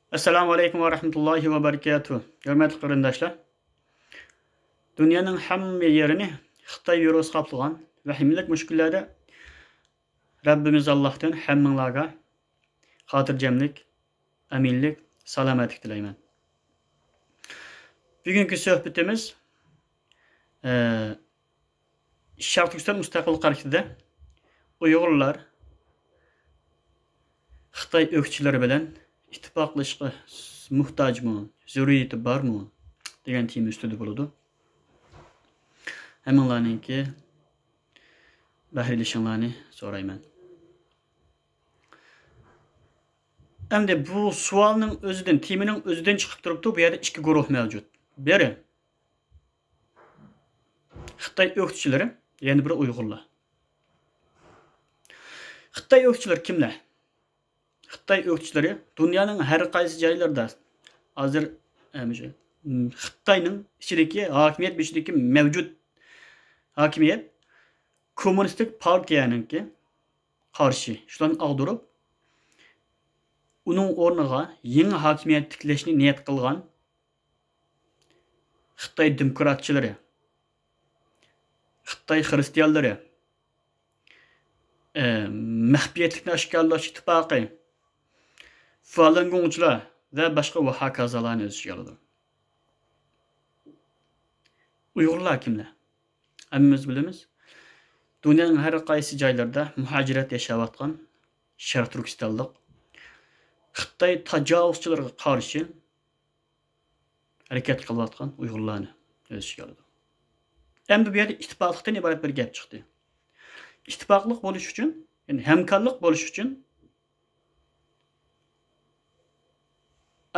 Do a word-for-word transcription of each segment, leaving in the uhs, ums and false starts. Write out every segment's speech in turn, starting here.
ئەسسالامۇ ئەلەيكۇم ۋە رەھمەتۇللاھى ۋە بەرىكاتۇھ. ھۆرمەتلىك قېرىنداشلار، دۇنيانىڭ ھەممە يېرىنى خىتاي ۋىرۇسى قاپلىغان ۋەھىمىلىك مۈشكۈللەردە رەببىمىز ئاللاھتىن ھەممىڭلارغا خاتىرجەملىك، ئەمىنلىك، سالامەتلىك تىلەيمەن. بۈگۈنكى سۆھبىتىمىز، ئە، شەرقىي تۈركىستان مۇستەقىللىقى ھەرىكىتىدە ئۇيغۇرلار خىتاي ئۆكتىچىلىرى بىلەن ئىتتىپاقلىشىشقا موھتاجمۇ، زۆرۈرىيىتى بارمۇ دېگەن تېما ئۈستىدە بولىدۇ. ھەممىڭلارنىڭكى بەھرىلىشىڭلارنى سورايمەن. ئەمدى بۇ سوئالنىڭ ئۆزىدىن، تېمىنىڭ ئۆزىدىن چىقىپ تۇرۇپتۇ، بۇ يەردە ئىككى گۇرۇھ مەۋجۇت. بىرى خىتاي ئۆكتىچىلىرى، يەنە بىرى ئۇيغۇرلار. خىتاي ئۆكتىچىلىرى كىملەر؟ خىتاي ئۆكتىچىلىرى دۇنيانىڭ ھەر قايسى جايلىرىدا ھازىر، ئە، مۇشۇ، م، خىتاينىڭ ئىچىدىكى ھاكىمىيەت بېشىدىكى مەۋجۇت ھاكىمىيەت كوممۇنىستىك پارتىيەنىڭكى قارشى، شۇلارنى ئاغدۇرۇپ، ئۇنىڭ ئورنىغا يېڭى ھاكىمىيەت تىكلەشنى نىيەت قىلغان خىتاي دېموكراتچىلىرى، خىتاي خىرىستىيانلىرى، ئە، مەخپىيەتلىكنى ئاشكارىلاش ئىتتىپاقى، فالۇنگوڭچىلار ۋە باشقا ۋە ھاكازالارنى ئۆز ئىچىگە ئالىدۇ. ئۇيغۇرلار كىملەر؟ ھەممىمىز بىلىمىز. دۇنيانىڭ ھەر قايسى جايلىرىدا مۇھاجىرەت ياشاۋاتقان شەرقىي تۈركىستانلىق خىتاي تاجاۋۇزچىلىرىغا قارشى ھەرىكەت قىلىۋاتقان ئۇيغۇرلارنى ئۆز ئىچىگە ئالىدۇ. ئەمدى بۇ يەردە ئىتتىپاقلىقتىن ئىبارەت بىر گەپ چىقتى. ئىتتىپاقلىق بولۇش ئۈچۈن، يەنى ھەمكارلىق بولۇش ئۈچۈن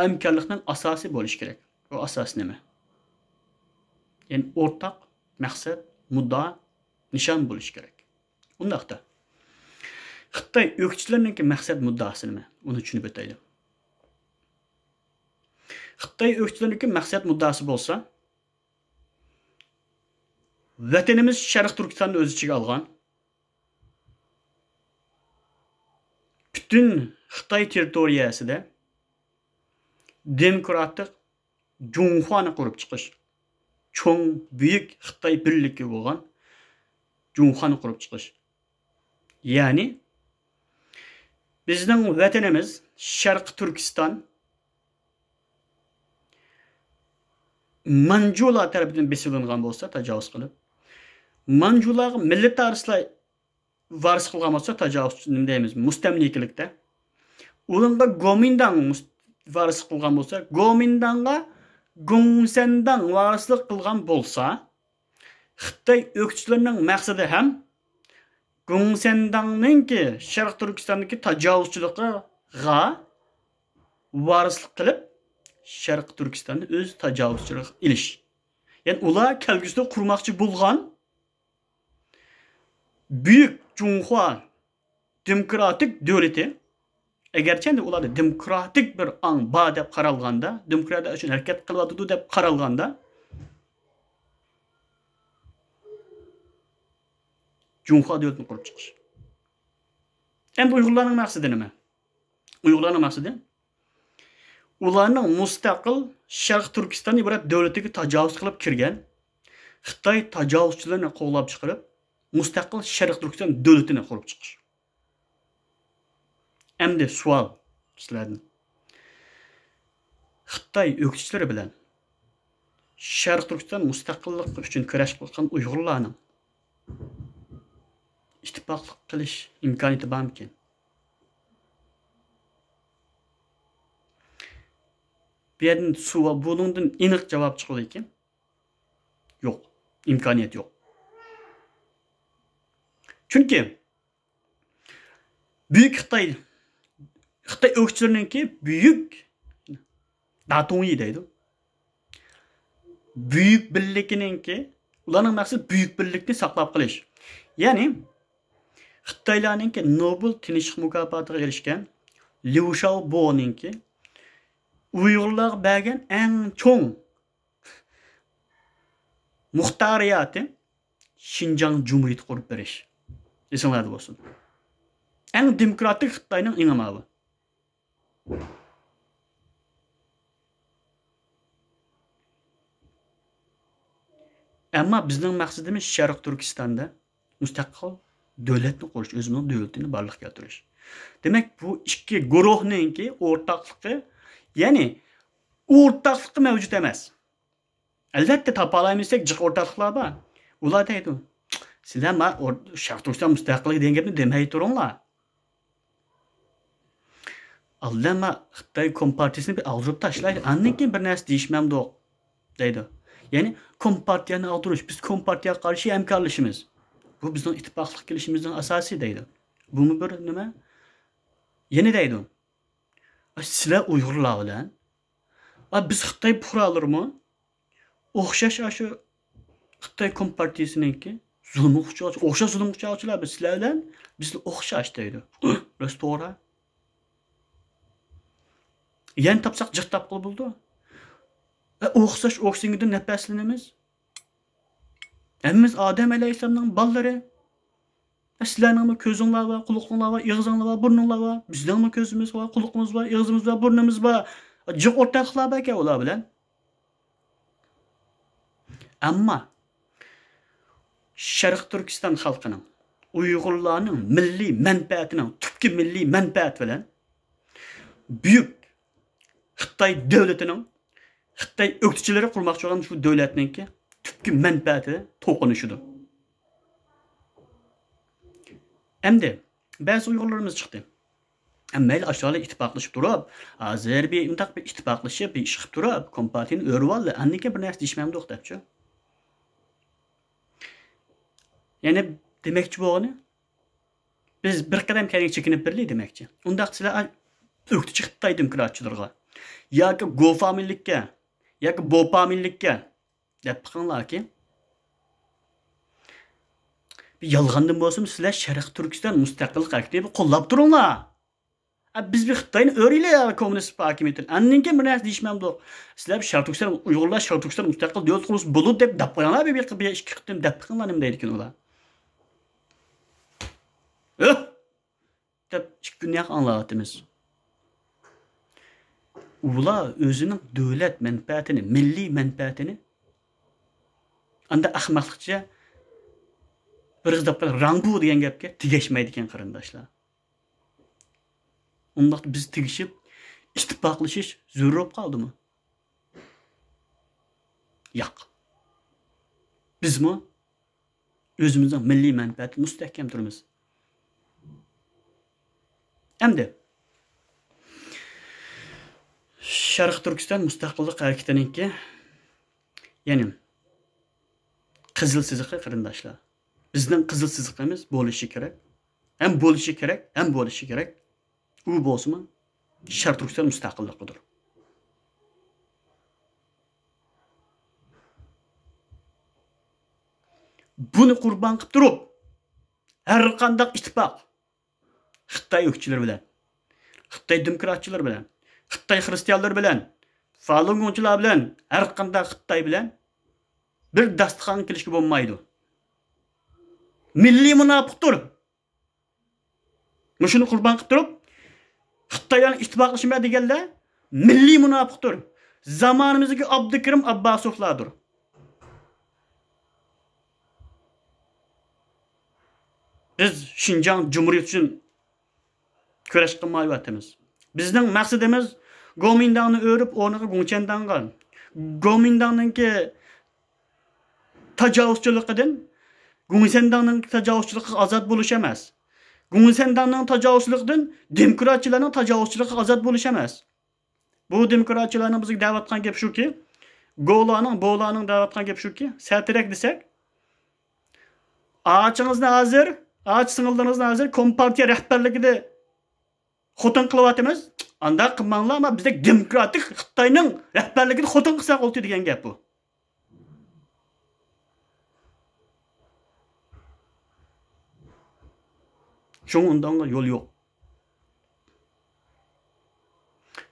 ھەمكارلىقنىڭ ئاساسى بولۇشى كېرەك. ئۇ ئاساس نېمە؟ يەنى ئورتاق مەقسەت، مۇددىئا، نىشان بولۇشى كېرەك. ئۇنداقتا خىتاي ئۆكتىچىلىرىنىڭكى مەقسەت مۇددىئاسى نېمە؟ ئۇنى چۈشىنىپ ئۆتەيلى. خىتاي ئۆكتىچىلىرىنىڭكى مەقسەت مۇددىئاسى بولسا، ۋەتىنىمىز شەرقىي تۈركىستاننى ئۆز ئىچىگە ئالغان، پۈتۈن خىتاي تېررىتورىيەسىدە دېموكراتىك جۇڭخۇانى قۇرۇپ چىقىش، چوڭ، بۈيۈك خىتاي بىرلىكى بولغان جۇڭخۇانى قۇرۇپ چىقىش. يەنى بىزنىڭ ۋەتىنىمىز شەرقىي تۈركىستان مانجۇلار تەرىپىدىن بېسىۋېلىنغان بولسا، تاجاۋۇز قىلىپ، مانجۇلارغا مىللىتارىستلار ۋارىس قىلغان بولسا، تاجاۋۇز، نېمە دەيمىز، مۇستەملىكىلىكتە، ئۇلارغا گومىنداڭ مۇس-، ۋارىسلىق قىلغان بولسا، گومىنداڭغا گوڭسەنداڭ ۋارىسلىق قىلغان بولسا، خىتاي ئۆكتىچىلىرىنىڭ مەقسىتى ھەم گوڭسەنداڭنىڭكى شەرقىي تۈركىستاندىكى تاجاۋۇزچىلىقىغا ۋارىسلىق قىلىپ، شەرقىي تۈركىستاننى ئۆز تاجاۋۇزچىلىقىغا ئېلىش. يەنى ئۇلار كەلگۈسىدە قۇرماقچى بولغان بۈيۈك جۇڭخۇا دېموكراتىك دۆلىتى، ئەگەرچە ئەمدى ئۇلاردا دېموكراتىك بىر ئاڭ بار دەپ قارالغاندا، دېموكراتىيە ئۈچۈن ھەرىكەت قىلىۋاتىدۇ دەپ قارالغاندا، جۇڭخۇا دۆلىتىنى قۇرۇپ چىقىش. ئەمدى ئۇيغۇرلارنىڭ مەقسىتى نېمە؟ ئۇيغۇرلارنىڭ مەقسىتى ئۇلارنىڭ مۇستەقىل شەرقىي تۈركىستان ئىبارەت دۆلىتىگە تاجاۋۇز قىلىپ كىرگەن، خىتاي تاجاۋۇزچىلىرىنى قوغلاپ چىقىرىپ، مۇستەقىل شەرقىي تۈركىستان دۆلىتىنى قۇرۇپ چىقىش. ئەمدى سوئال سىلەردىن. خىتاي ئۆكتىچىلىرى بىلەن شەرقىي تۈركىستان مۇستەقىللىقى ئۈچۈن كۈرەش قىلىۋاتقان ئۇيغۇرلارنىڭ ئىتتىپاقلىق قىلىش ئىمكانىيىتى بارمىكىن؟ بۇ يەردىن سوئال، بۇنىڭدىن ئېنىق جاۋاب چىقىدىكەن. يوق، ئىمكانىيەت يوق. چۈنكى بۈيۈك خىتاي، خىتاي ئۆكتىچىلىرىنىڭكى بۈيۈك داتۇڭيى دەيدۇ. بۈيۈك بىرلىكىنىڭكى، ئۇلارنىڭ مەقسىتى بۈيۈك بىرلىكنى ساقلاپ قېلىش. يەنى خىتايلارنىڭكى نوبېل تىنچلىق مۇكاپاتىغا ئېرىشكەن ليۇ شاۋبونىڭكى ئۇيغۇرلارغا بەرگەن ئەڭ چوڭ مۇختارىياتى شىنجاڭ جۇمھۇرىيىتى قۇرۇپ بېرىش. ئېسىڭلاردا بولسۇن. ئەڭ دېموكراتىك خىتاينىڭ ئېڭى ماۋۇ. ئەمما بىزنىڭ مەقسىتىمىز شەرقىي تۈركىستاندا مۇستەقىل دۆلەتنى قۇرۇش، ئۆزىمىزنىڭ دۆلىتىنى بارلىققا كەلتۈرۈش. دېمەك، بۇ ئىككى گۇرۇھنىڭكى ئورتاقلىقى، يەنى ئورتاقلىقى مەۋجۇت ئەمەس. ئەلۋەتتە، تاپالايمىز دېسەك، جىق ئورتاقلىقلار بار. ئۇلار دەيدۇ، سىلەر ما ئور-، شەرقىي تۈركىستان مۇستەقىللىقى دېگەن گەپنى دېمەي تۇرۇڭلار. ئالدىن ما خىتاي كومپارتىيىسىنى بىر ئاغدۇرۇپ تاشلايلى، ئاندىن كېيىن بىر نەرسە دېيىشمەمدۇق، دەيدۇ. يەنى كومپارتىيەنى ئاغدۇرۇش، بىز كومپارتىيەگە قارشى ھەمكارلىشىمىز. بۇ بىزنىڭ ئىتتىپاقلىق كېلىشىمىزنىڭ ئاساسى، دەيدۇ. بۇمۇ بىر نېمە؟ يەنە دەيدۇ، سىلەر ئۇيغۇرلار بىلەن، ئا، بىز خىتاي پۇقرالىرىمۇ ئوخشاش ئاشۇ خىتاي كومپارتىيىسىنىڭكى زۇلۇمغا ئۇچراۋاتىدۇ. ئوخشاش زۇلۇمغا ئۇچراۋاتىدۇ. بىز سىلەر بىلەن، بىز ئوخشاش دەيدۇ. راست توغرا. يەنە تاپساق جىق تاپقىلى بولىدۇ. ئە، ئوخشاش ئوكسىگېندىن نەپەسلىنىمىز. ھەممىمىز ئادەم ئەلەيھىسسالامنىڭ بالىلىرى. ئە، سىلەرنىڭمۇ كۆزۈڭلار بار، قۇلىقىڭلار بار، ئېغىزىڭلار بار، بۇرنۇڭلار بار. بىزنىڭمۇ كۆزىمىز بار، قۇلىقىمىز بار، ئېغىزىمىز بار، بۇرنىمىز بار. جىق ئورتاقلىقلار باركەن ئۇلار بىلەن. ئەمما شەرقىي تۈركىستان خەلقىنىڭ، ئۇيغۇرلارنىڭ مىللىي مەنپەئەتىنىڭ، تۈپكى مىللىي مەنپەئەتى بىلەن بۈيۈك خىتاي دۆلىتىنىڭ، خىتاي ئۆكتىچىلىرى قۇرماقچى بولغان شۇ دۆلەتنىڭكى تۈپكى مەنپەئەتى توقۇنۇشىدۇ. ئەمدى بەزى ئۇيغۇرلىرىمىز چىقتى. مەيلى، ئاشۇلار ئىتتىپاقلىشىپ تۇرۇپ، ھازىر بىر مۇنداق بىر ئىتتىپاقلىشىپ، بىر ئىش قىلىپ تۇرۇپ، كومپارتىيىنى ئۆرۈۋالدى، ئاندىن كېيىن بىر نەرسە دېيىشمەمدۇق دەپچۇ. يەنى دېمەكچى بولغىنى، بىز بىر قەدەم كەينىگە چېكىنىپ بېرىلى دېمەكچى. ئۇنداق سىلەر ئۆكتىچى خىتاي دېموكراتچىلىرىغا ياكى گوفامىنلىككە ياكى بوپامىنلىككە دەپ بېقىڭلاركى. بىر يالغاندىن بولسىمۇ سىلەر شەرقىي تۈركىستان مۇستەقىللىق ھەرىكىتىنى بىر قوللاپ تۇرۇڭلار. ئە، بىز بىر خىتاينى ئۆرۈيلى يا كوممۇنىست ھاكىمىيىتىنى. ئاندىن كېيىن بىر نەرسە دېيىشمەمدۇق. سىلەر بىر شەرقىي تۈركىستان، ئۇيغۇرلار شەرقىي تۈركىستان مۇستەقىل دۆلەت قۇرۇلسا بولىدۇ دەپ دەپ قويۇڭلار، بىر، بىر، بىر ئىككى قېتىم دەپ بېقىڭلار، نېمە دەيدىكىن ئۇلار. ئۆھ! دەپ ئىككى كۈندىن ياق ئاڭلاۋاتىمىز. ئۇلار ئۆزىنىڭ دۆلەت مەنپەئەتىنى، مىللىي مەنپەئەتىنى ئاندا ئەخمەقلىقچە بىر قىز دەپ قالغان راڭبۇ دېگەن گەپكە تېگەشمەيدىكەن، قېرىنداشلار. ئۇنداقتا بىز تېگىشىپ، ئىتتىپاقلىشىش زۆرۈر بولۇپ قالدىمۇ؟ ياق. بىزمۇ ئۆزىمىزنىڭ مىللىي مەنپەئەتىدە مۇستەھكەم تۇرىمىز. ئەمدى شەرقىي تۈركىستان مۇستەقىللىق ھەرىكىتىنىڭكى، يەنى قىزىل سىزىقى، قېرىنداشلار. بىزنىڭ قىزىل سىزىقىمىز بولۇشى كېرەك. ھەم بولۇشى كېرەك، ھەم بولۇشى كېرەك. ئۇ بولسىمۇ شەرقىي تۈركىستان مۇستەقىللىقىدۇر. بۇنى قۇربان قىلىپ تۇرۇپ، ھەر قانداق ئىتتىپاق خىتاي ئۆكتىچىلىرى بىلەن، خىتاي دېموكراتچىلىرى بىلەن، خىتاي خىرىستىيانلىرى بىلەن، فالۇنگوڭچىلار بىلەن، ھەر قانداق خىتاي بىلەن بىر داستىخانغا كېلىشكە بولمايدۇ. مىللىي مۇناپىقتۇر. مۇشۇنى قۇربان قىلىپ تۇرۇپ، خىتاي بىلەن ئىتتىپاقلىشىمەن دېگەنلەر مىللىي مۇناپىقتۇر. زامانىمىزدىكى ئابدۇكېرىم ئابباسوفلاردۇر. بىز شىنجاڭ جۇمھۇرىيىتى ئۈچۈن كۈرەش قىلمايۋاتىمىز. بىزنىڭ مەقسىتىمىز گومىنداڭنى ئۆرۈپ، ئورنىغا گۇڭچەنداڭغا. گومىنداڭنىڭكى تاجاۋۇزچىلىقىدىن گۇڭسەنداڭنىڭ تاجاۋۇزچىلىقىغا ئازاد بولۇش ئەمەس. گۇڭسەنداڭنىڭ تاجاۋۇزچىلىقىدىن دېموكراتچىلارنىڭ تاجاۋۇزچىلىقىغا ئازاد بولۇش ئەمەس. بۇ دېموكراتچىلارنىڭ بىزگە دەۋاتقان گېپى شۇكى، گولارنىڭ، بولارنىڭ دەۋاتقان گېپى شۇكى، سەترەك دېسەك، ئاچىڭىزنى ھازىر، ئاچا سىڭىللىرىڭىزنى ھازىر كومپارتىيە رەھبەرلىكىدە خوتۇن قىلىۋاتىمىز. ئانداق قىلماڭلار، ئەمما بىزدەك دېموكراتىك خىتاينىڭ رەھبەرلىكىدە خوتۇن قىلساق بولدى دېگەن گەپ بۇ. شۇڭا ئۇنداققا يول يوق.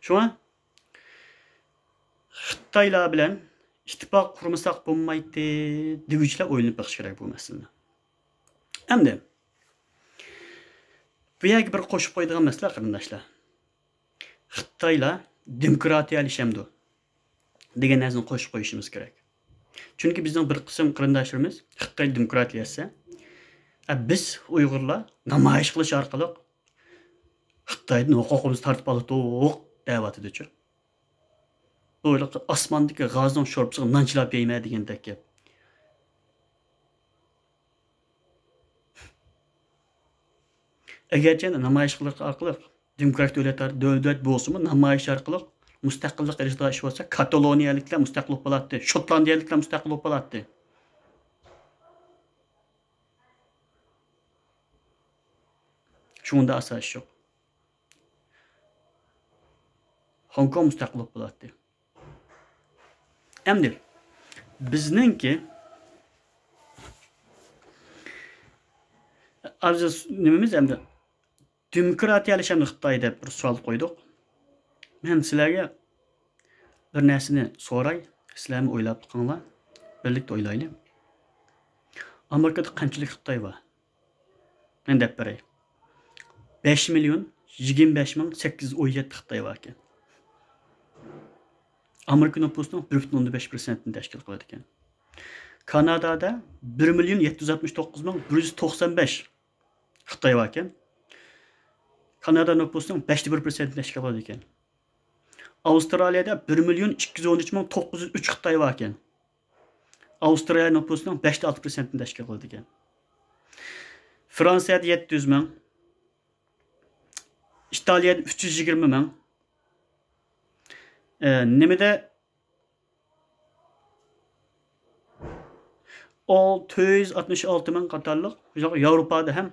شۇڭا خىتايلار بىلەن ئىتتىپاق قۇرمىساق بولمايتتى دېگۈچىلەر ئويلىنىپ بېقىشى كېرەك بۇ مەسىلىنى. ئەمدى بۇ يەرگە بىر قوشۇپ قويىدىغان مەسىلە، قېرىنداشلار. خىتايلار دېموكراتىيەلىشەمدۇ دېگەن نەرسىنى قوشۇپ قويۇشىمىز كېرەك. چۈنكى بىزنىڭ بىر قىسىم قېرىنداشلىرىمىز خىتاي دېموكراتىيەسى، ئە، بىز ئۇيغۇرلار نامايىش قىلىش ئارقىلىق خىتايدىن ھوقۇقىمىزنى تارتىپ ئالاتتۇق دەۋاتىدۇچۇ. بۇ ھېلىقى ئاسماندىكى غازنىڭ شورپىسىغا نان چىلاپ يەيمەن دېگەندەك گەپ. ئەگەرچە نامايىش قىلىش ئارقىلىق دېموكراتىك دۆلەت، دۆلەت بولسىمۇ، نامايىش ئارقىلىق مۇستەقىللىق ئېلىشىدىغان ئىش بولسا، كاتالونىيەلىكلەر مۇستەقىل بولۇپ قالاتتى، شوتلاندىيەلىكلەر مۇستەقىل بولۇپ قالاتتى. شۇنىڭدا ئاساس يوق. خوڭكوڭ مۇستەقىل بولۇپ قالاتتى. ئەمدى بىزنىڭكى ئارزۇ نېمىمىز ئەمدى دېموكراتىيەلىشەمدۇ خىتاي دەپ بىر سوئال قويدۇق. مەن سىلەرگە بىر نەرسىنى سوراي، سىلەرمۇ ئويلاپ بېقىڭلار، بىرلىكتە ئويلايلى. ئامېرىكىدا قانچىلىك خىتاي بار؟ مەن دەپ بېرەي. بەش مىليون يىگىرمە بەش مىڭ سەككىز يۈز ئون يەتتە خىتاي باركەن. ئامېرىكا نوپۇسىنىڭ بىر پۈتۈن ئوندىن بەش پىرسەنتىنى تەشكىل قىلىدىكەن. كانادادا بىر مىليون يەتتە يۈز ئاتمىش توققۇز مىڭ بىر يۈز توقسان بەش خىتاي باركەن. كانادا نوپۇسىنىڭ بەشتە بىر پىرسەنتىنى تەشكىل قىلىدىكەن. ئاۋسترالىيەدە بىر مىليون ئىككى يۈز ئون ئۈچ مىڭ توققۇز يۈز ئۈچ خىتاي باركەن. ئاۋسترالىيە نوپۇسىنىڭ بەشتە ئالتە پىرسەنتىنى تەشكىل قىلىدىكەن. فرانسىيەدە يەتتە يۈز مىڭ، ئىتالىيەدە ئۈچ يۈز يىگىرمە مىڭ، ئە، نېمىدە ئالتە يۈز ئاتمىش ئالتە مىڭ قاتارلىق، ياۋروپادا ھەم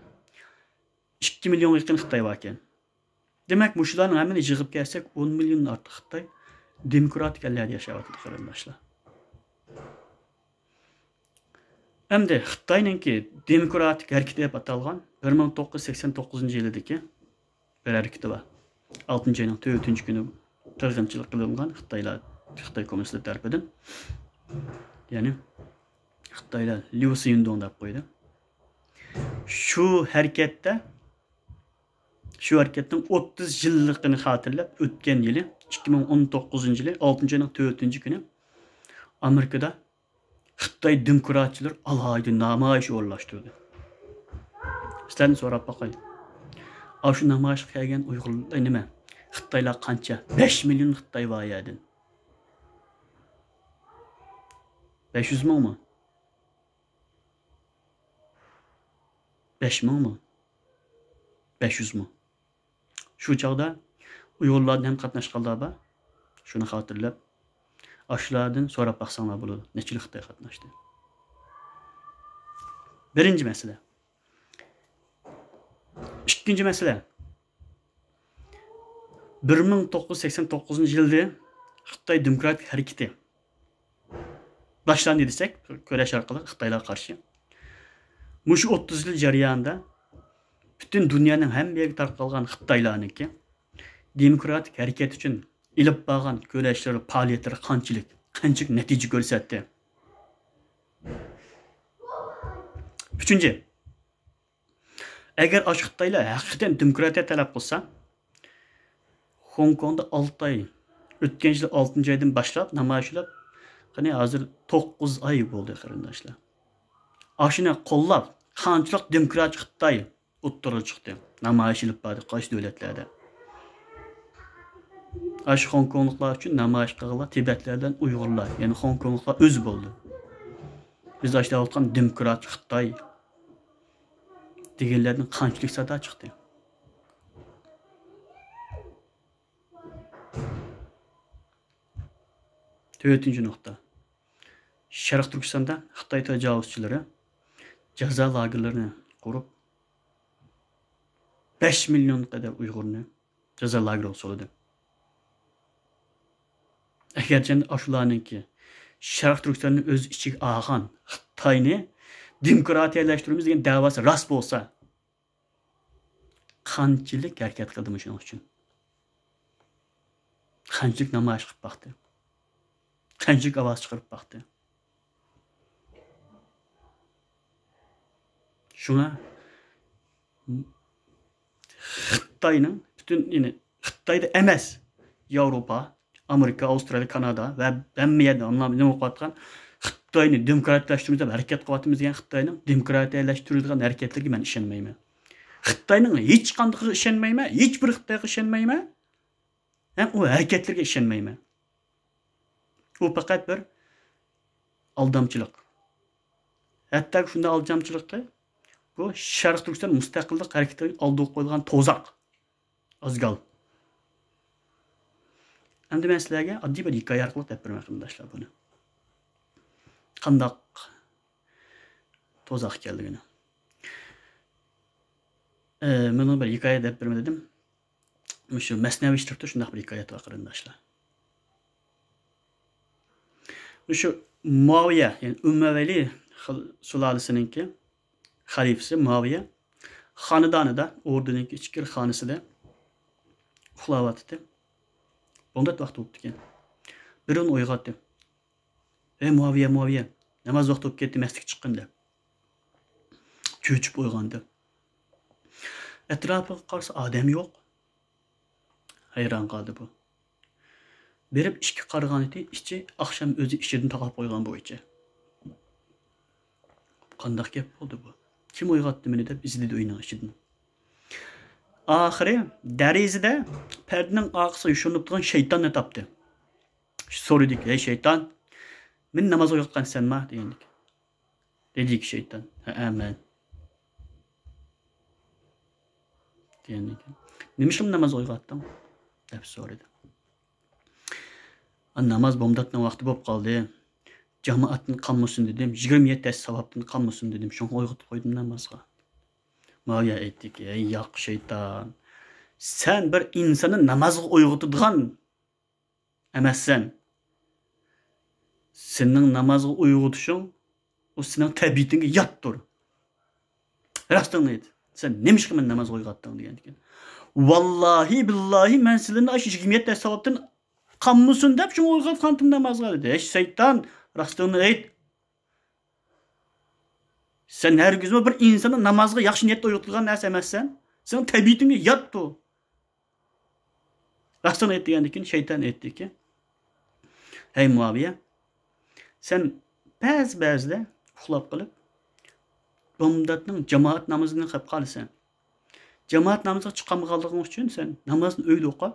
ئىككى مىليونغا يېقىن خىتاي باركەن. دېمەك، مۇشۇلارنىڭ ھەممىنى يىغىپ كەلسەك، ئون مىليوندىن ئارتۇق خىتاي دېموكراتىك ئەللەردە ياشاۋاتىدۇ، قېرىنداشلار. ئەمدى خىتاينىڭكى دېموكراتىك ھەرىكىتى دەپ ئاتالغان بىر مىڭ توققۇز يۈز سەكسەن توققۇزىنچى يىلىدىكى بىر ھەرىكىتى بار. ئالتىنچى ئاينىڭ تۆتىنچى كۈنى قىرغىنچىلىق قىلىنغان خىتايلار، خىتاي كوممۇنىستلىرى تەرىپىدىن. يەنى خىتايلار ليۇ سىيۈندۇڭ دەپ قويدى. شۇ ھەرىكەتتە، شۇ ھەرىكەتنىڭ ئوتتۇز يىللىقىنى خاتىرىلەپ، ئۆتكەن يىلى، ئىككى مىڭ ئون توققۇزىنچى يىلى، ئالتىنچى ئاينىڭ تۆتىنچى كۈنى ئامېرىكىدا خىتاي دېموكراتچىلىرى ئالاھىدە نامايىش ئورۇنلاشتۇردى. سىلەردىن سوراپ باقاي. ئاشۇ نامايىشقا كەلگەن ئۇيغۇرلار نېمە؟ خىتايلار قانچە؟ بەش مىليون خىتاي بار يەردىن. بەش يۈز مىڭمۇ؟ بەش مىڭمۇ؟ بەش يۈزمۇ؟ شۇ چاغدا ئۇيغۇرلاردىن ھەم قاتناشقانلار بار. شۇنى خاتىرىلەپ، ئاشۇلاردىن سوراپ باقساڭلار بولىدۇ، نەچچىلىك خىتاي قاتناشتى. بىرىنچى مەسىلە. ئىككىنچى مەسىلە. بىر مىڭ توققۇز يۈز سەكسەن توققۇزىنچى يىلى خىتاي دېموكراتىك ھەرىكىتى باشلاندى دېسەك، كۈرەش ئارقىلىق خىتايلارغا قارشى. مۇشۇ ئوتتۇز يىل جەريانىدا پۈتۈن دۇنيانىڭ ھەممە يېرىگە تارقالغان خىتايلارنىڭكى دېموكراتىك ھەرىكەت ئۈچۈن ئېلىپ بارغان كۈرەشلىرى، پائالىيەتلىرى قانچىلىك، قانچىلىك نەتىجە كۆرسەتتى؟ ئۈچىنچى، ئەگەر ئاشۇ خىتايلار ھەقىقەتەن دېموكراتىيە تەلەپ قىلسا، خوڭكوڭدا ئالتە ئاي، ئۆتكەن يىل ئالتىنچى ئايدىن باشلاپ نامايىش قىلىپ، قېنى ھازىر توققۇز ئاي بولدى، قېرىنداشلار. ئاشۇنى قوللاپ، قانچىلىك دېموكراتىك خىتاي ئوتتۇرىغا چىقتى، نامايىش ئېلىپ باردى قايسى دۆلەتلەردە. ئاشۇ خوڭكوڭلۇقلار ئۈچۈن نامايىش قىلغانلار تىبەتلەر بىلەن ئۇيغۇرلار، يەنى خوڭكوڭلۇقلار ئۆزى بولدى. بىز ئاشۇ دەۋاتقان دېموكرات خىتاي دېگەنلەردىن قانچىلىك سادا چىقتى؟ تۆتىنچى نۇقتا. شەرقىي تۈركىستاندا خىتاي تاجاۋۇزچىلىرى جازا لاگېرلىرىنى قۇرۇپ، بەش مىليون قەدەر ئۇيغۇرنى جازا لاگېرىغا سولىدى. ئەگەرچە ئاشۇلارنىڭكى شەرقىي تۈركىستاننى ئۆز ئىچىگە ئالغان خىتاينى دېموكراتىيەلەشتۈرىمىز دېگەن دەۋاسى راست بولسا، قانچىلىك ھەرىكەت قىلدى مۇشۇنىڭ ئۈچۈن؟ قانچىلىك نامايىش قىلىپ باقتى؟ قانچىلىك ئاۋاز چىقىرىپ باقتى؟ شۇڭا خىتاينىڭ پۈتۈن، يەنى خىتايدا ئەمەس، ياۋروپا، ئامېرىكا، ئاۋسترالىيە، كانادا ۋە ھەممە يەردە ئانىلار نېمە قىلىۋاتقان؟ خىت-، خىتاينى دېموكراتلاشتۇرىمىز دەپ ھەرىكەت قىلىۋاتىمىز دېگەن خىتاينىڭ دېموكراتىيەلەشتۈرىدىغان ھەرىكەتلىرىگە مەن ئىشەنمەيمەن. خىتاينىڭ ھېچقاندىقىغا ئىشەنمەيمەن، ھېچبىر خىتايغا ئىشەنمەيمەن. ھەم ئۇ ھەرىكەتلىرىگە ئىشەنمەيمەن. ئۇ پەقەت بىر ئالدامچىلىق. ھەتتا شۇنداق ئالدامچىلىققى، بۇ شەرقىي تۈركىستان مۇستەقىللىق ھەرىكىتىنىڭ ئالدىغا قويۇلغان توزاق. ئازگال. ئەمدى مەن سىلەرگە ئاددىي بىر ھېكايە ئارقىلىق دەپ بېرىمەن، قېرىنداشلار، بۇنى. قانداق توزاق ئىكەنلىكىنى. ئە، مەن بىر ھېكايە دەپ بېرىمەن دېدىم. مۇشۇ مەسنەۋى شېرىپتە شۇنداق بىر ھېكايە بار، قېرىنداشلار. مۇشۇ مۇئاۋىيە، يەنى ئۇمەۋىلى خىل-، سۇلالىسىنىڭكى خەلىپىسى مۇئاۋىيە خانىدانىدا، ئوردىنىڭكى ئىچكىرى خانىسىدا ئۇخلاۋاتىدۇ. بامدات ۋاقتى بوپتىكەن. بىرىنى ئويغاتتى. «ئەي مۇئاۋىيە، مۇئاۋىيە، ناماز ۋاقتى بولۇپ كەتتى، مەسچىتكە چىققىن» دەپ. چۆچۈپ ئويغاندى. ئەتراپىغا قارىسا ئادەم يوق. ھەيران قالدى بۇ. بېرىپ ئىشىككە قارىغانىدى، ئىچى ئاخشام ئۆزى ئىچىدىن تاقاپ قويغان بويىچە. «قانداق گەپ بولدى بۇ؟ كىم ئويغاتتى مېنى؟» دەپ ئىزدىدى ئۆينىڭ ئىچىدىن. ئاخىرى دېرىزىدە پەردىنىڭ ئارقىسىغا يوشۇرۇنۇپ تۇرغان شەيتاننى تاپتى. سورىدىكى، «ھەي شەيتان، مېنى نامازغا ئويغاتقان سەنما؟» دېگەندىكى. دېدىكى شەيتان، «ھەئە، مەن» دېگەندىكى. «نېمىشقا نامازغا ئويغاتتىڭ؟» دەپ سورىدى. «ئا، ناماز بامداتنىڭ ۋاقتى بولۇپ قالدى. جامائەتتىن قالمىسۇن دېدىم، يىگىرمە يەتتە ھەسسە ساۋابتىن قالمىسۇن دېدىم، شۇڭا ئويغىتىپ قويدۇم نامازغا.» ماۋىيە ئېيتتىكى، «ھەي ياق شەيتان، سەن بىر ئىنساننى نامازغا ئويغىتىدىغان ئەمەسسەن. سېنىڭ نامازغا ئويغىتىشىڭ، ئۇ سېنىڭ تەبىئىتىڭگە ياتتۇر. راستىڭنى ئېيت. سەن نېمىشقا مېنى نامازغا ئويغاتتىڭ؟» دېگەنىكەن. «ۋاللاھى، بىللاھى، مەن سىلىنى ئاشۇ يىگىرمە يەتتە ساۋابتىن قالمىسۇن دەپ شۇڭا ئويغاتقانتىم نامازغا» دېدى. «ھەي شەيتان، راستىڭنى ئېيت. سەن ھەرگىزمۇ بىر ئىنساننى نامازغا ياخشى نىيەتتە ئويغىتىدىغان نەرسە ئەمەسسەن. سېنىڭ تەبىئىتىڭگە ياتتۇ.» راستىنى ئېيت دېگەندىن كېيىن شەيتان ئېيتتىكى، «ھەي مۇئاۋىيە، سەن بەزى-بەزىدە ئۇخلاپ قېلىپ، بامداتنىڭ جامائەت نامىزىنى قىلىپ قالىسەن. جامائەت نامىزىغا چىقالمىغانلىقىڭ ئۈچۈن سەن نامازنى ئۆيدە ئوقۇپ،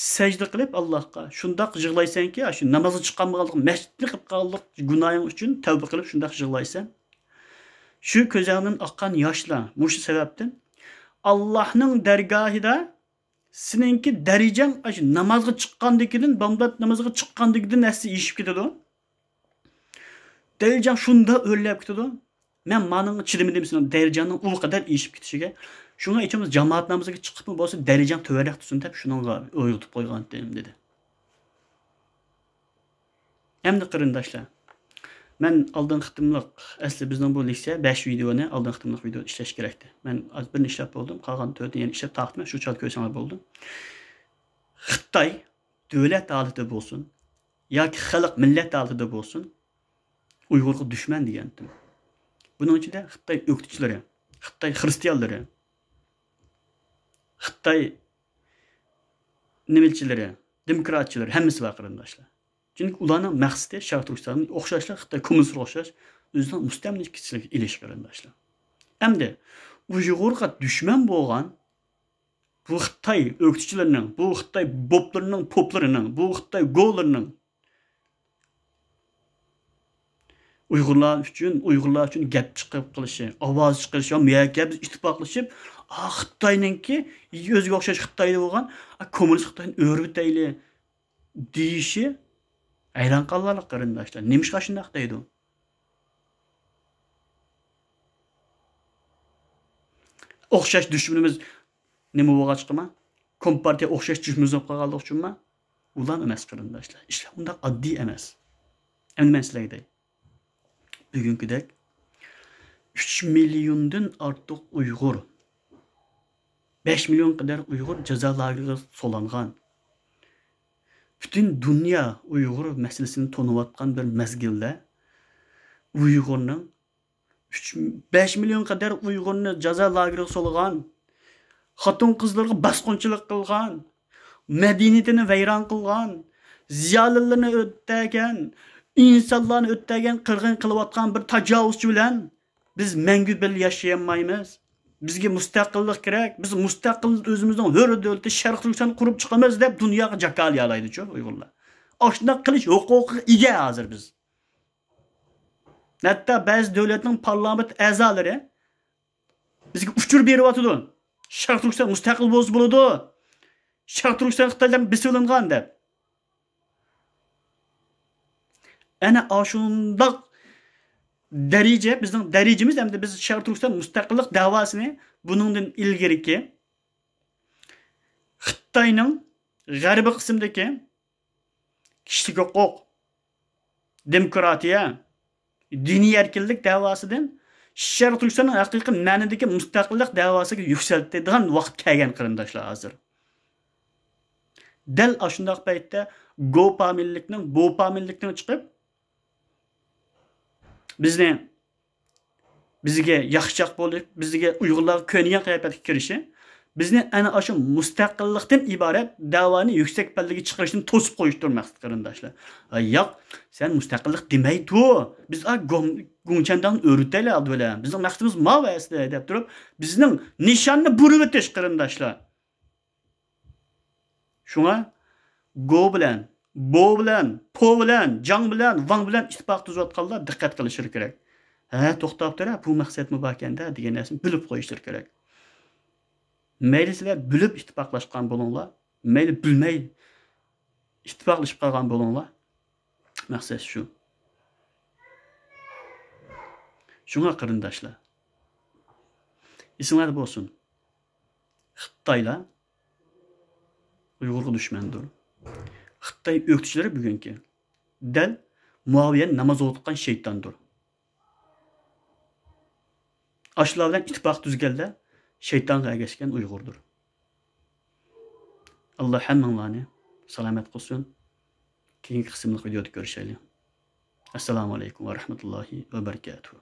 سەجدە قىلىپ ئاللاھقا شۇنداق يىغلايسەنكى، ئاشۇ نامازغا چىقالمىغانلىق، مەسچىتنى قىلىپ قالغانلىق گۇناھىڭ ئۈچۈن تەۋبە قىلىپ شۇنداق يىغلايسەن. شۇ كۆزۈڭدىن ئاققان ياشلار مۇشۇ سەۋەبتىن ئاللاھنىڭ دەرگاھىدا سېنىڭكى دەرىجەڭ ئاشۇ نامازغا چىققاندىكىدىن، بامدات نامازىغا چىققاندىكىدىن ھەسسە ئېشىپ كېتىدۇ. دەرىجەڭ شۇنداق ئۆرلەپ كېتىدۇ. مەن مانىڭغا چىدىمىدىم سېنىڭ دەرىجەڭنىڭ ئۇ قەدەر ئېشىپ كېتىشىگە. شۇڭا ئېيتىمىز، جامائەت نامىزىغا چىقىپمۇ بولسا دەرىجەڭ تۆۋەنرەك تۇرسۇن دەپ شۇنىڭغا ئويغىتىپ قويغانتىم، دېدى. ئەمدى قېرىنداشلار، مەن ئالدىنقى قېتىملىق، ئەسلى بىزنىڭ بۇ لېكسىيە بەش ۋىدېئونى ئالدىنقى قېتىملىق ۋىدېئو ئىشلەش كېرەكتى. مەن ھازىر بىرنى ئىشلەپ بولدۇم، قالغان تۆتىنى يەنە ئىشلەپ تارتىمەن، شۇ چاغدا كۆرسەڭلار بولدى. خىتاي دۆلەت ھالىتىدە بولسۇن ياكى خەلق مىللەت ھالىتىدە بولسۇن، ئۇيغۇرغا دۈشمەن دېگەنتىم. بۇنىڭ ئىچىدە خىتاي ئۆكتىچىلىرى، خىتاي خىرىستىيانلىرى، خىتاي نېمىچىلىرى، دېموكراتچىلىرى ھەممىسى بار، قېرىنداشلار. چۈنكى ئۇلارنىڭ مەقسىتى شەرقىي تۈركىستاننى ئوخشاشلا خىتاي كوممۇنىستلىرىغا ئوخشاش ئۆزىنىڭ مۇستەملىكىچىلىكىگە ئېلىش، قېرىنداشلار. ئەمدى ئۇيغۇرغا دۈشمەن بولغان بۇ خىتاي ئۆكتىچىلىرىنىڭ، بۇ خىتاي بوپلىرىنىڭ، پوپلىرىنىڭ، بۇ خىتاي گولىرىنىڭ ئۇيغۇرلار ئۈچۈن، ئۇيغۇرلار ئۈچۈن گەپ چىقىپ قېلىشى، ئاۋاز چىقىرىشى، ۋە مۇ يەرگە بىز ئىتتىپاقلىشىپ، ئا، خىتاينىڭكى، ئۆزىگە ئوخشاش خىتايدا بولغان، ئا، كوممۇنىست خىتاينى ئۆرۈۋېتەيلى دېيىشى ھەيران قالارلىق، قېرىنداشلار. نېمىشقا شۇنداق دەيدۇ؟ ئوخشاش دۈشمىنىمىز نېمە بولغاچقىما؟ كومپارتىيە ئوخشاش دۈشمىنىمىز بولۇپ قالغانلىقى ئۈچۈنما؟ ئۇلام ئەمەس، قېرىنداشلار. ئىشلار ئۇنداق ئاددىي ئەمەس. ئەمدى مەن سىلەرگە دەي. بۈگۈنكىدەك ئۈچ مىليوندىن ئارتۇق ئۇيغۇر، بەش مىليون قەدەر ئۇيغۇر جازا لاگېرىغا سولانغان. پۈتۈن دۇنيا ئۇيغۇر مەسىلىسىنى تونۇۋاتقان بىر مەزگىلدە ئۇيغۇرنىڭ ئۈچ، بەش مىليون قەدەر ئۇيغۇرنى جازا لاگېرىغا سولىغان، خوتۇن-قىزلىرىغا باسقۇنچىلىق قىلغان، مەدەنىيىتىنى ۋەيران قىلغان، زىيالىيلىرىنى ئۆلتۈرگەن، ئىنسانلارنى ئۆلتۈرگەن، قىرغىن قىلىۋاتقان بىر تاجاۋۇزچى بىلەن بىز مەڭگۈ بىللە ياشىيالمايمىز. بىزگە مۇستەقىللىق كېرەك. بىز مۇستەقىل، ئۆزىمىزنىڭ ھۆر دۆلىتى شەرقىي تۈركىستان قۇرۇپ چىقىمىز دەپ دۇنياغا جاكارلىيالايدىچۇ ئۇيغۇرلار. ئاشۇنداق قىلىش ھوقۇقىغا ئىگە ھازىر بىز. ھەتتا بەزى دۆلەتنىڭ پارلامېنت ئەزالىرى بىزگە ئۇچۇر بېرىۋاتىدۇ. شەرقىي تۈركىستان مۇستەقىل بولسا بولىدۇ. شەرقىي تۈركىستان خىتايلار بىلەن بېسىۋېلىنغان دەپ. ئەنە ئاشۇنداق دەرىجە، بىزنىڭ دەرىجىمىز، ئەمدى بىز شەرقىي تۈركىستان مۇستەقىللىق دەۋاسىنى بۇنىڭدىن ئىلگىرىكى خىتاينىڭ غەربىي قىسىمدىكى كىشىلىك ھوقۇق، دېموكراتىيە، دىنىي ئەركىنلىك دەۋاسىدىن شەرقىي تۈركىستاننىڭ ھەقىقىي مەنىدىكى مۇستەقىللىق دەۋاسىغا يۈكسەلتىدىغان ۋاقىت كەلگەن، قېرىنداشلار، ھازىر. دەل ئاشۇنداق پەيتتە گوپامىنلىكنىڭ، بوپامىنلىكنىڭ چىقىپ، بىزنى، بىزگە ياخشىچاق بولۇپ، بىزگە ئۇيغۇرلارغا كۆنگەن قىياپەتكە كىرىشى بىزنى ئەنە ئاشۇ مۇستەقىللىقتىن ئىبارەت دەۋانى يۈكسەك پەللىگە چىقىرىشتىن توسۇپ قويۇشتۇر مەقسەت، قېرىنداشلار. ھە، ياق، سەن مۇستەقىللىق دېمەي تۇر. بىز ئا، گوم-، گۇڭچەنداڭنى ئۆرۈتەيلى ئالدى بىلەن. بىزنىڭ مەقسىتىمىز ماۋۇ ئەسلى دەپ تۇرۇپ، بىزنىڭ نىشاننى بۇرۇۋېتىش، قېرىنداشلار. شۇڭا گو بىلەن، بو بىلەن، پو بىلەن، جاڭ بىلەن، ۋاڭ بىلەن ئىتتىپاق تۈزۈۋاتقانلار دىققەت قىلىشلىرى كېرەك. ھە، توختاپ تۇر، ھە، بۇ مەقسەتمۇ باركەن-دە دېگەن نەرسىنى بىلىپ قويۇشلىرى كېرەك. مەيلى سىلەر بىلىپ ئىتتىپاقلاشقان بولۇڭلار، مەيلى بىلمەي ئىتتىپاقلىشىپ قالغان بولۇڭلار. مەقسەت شۇ. شۇڭا قېرىنداشلار، ئېسىڭلاردا بولسۇن، خىتايلار ئۇيغۇرغا دۈشمەندۇر. خىتاي ئۆكتىچىلىرى بۈگۈنكى دەل مۇئاۋىيەنى ناماز ئوقۇتقان شەيتاندۇر. ئاشۇلار بىلەن ئىتتىپاق تۈزگەنلەر شەيتانغا ئەگەشكەن ئۇيغۇردۇر. ئاللا ھەممىڭلارنى سالامەت قىلسۇن. كېيىنكى قىسىملىق ۋىدېيودا كۆرۈشەيلى. ئەسسالامۇ ئەلەيكۇم ۋە رەھمەتۇللاھى ۋە بەرىكاتۇھۇ.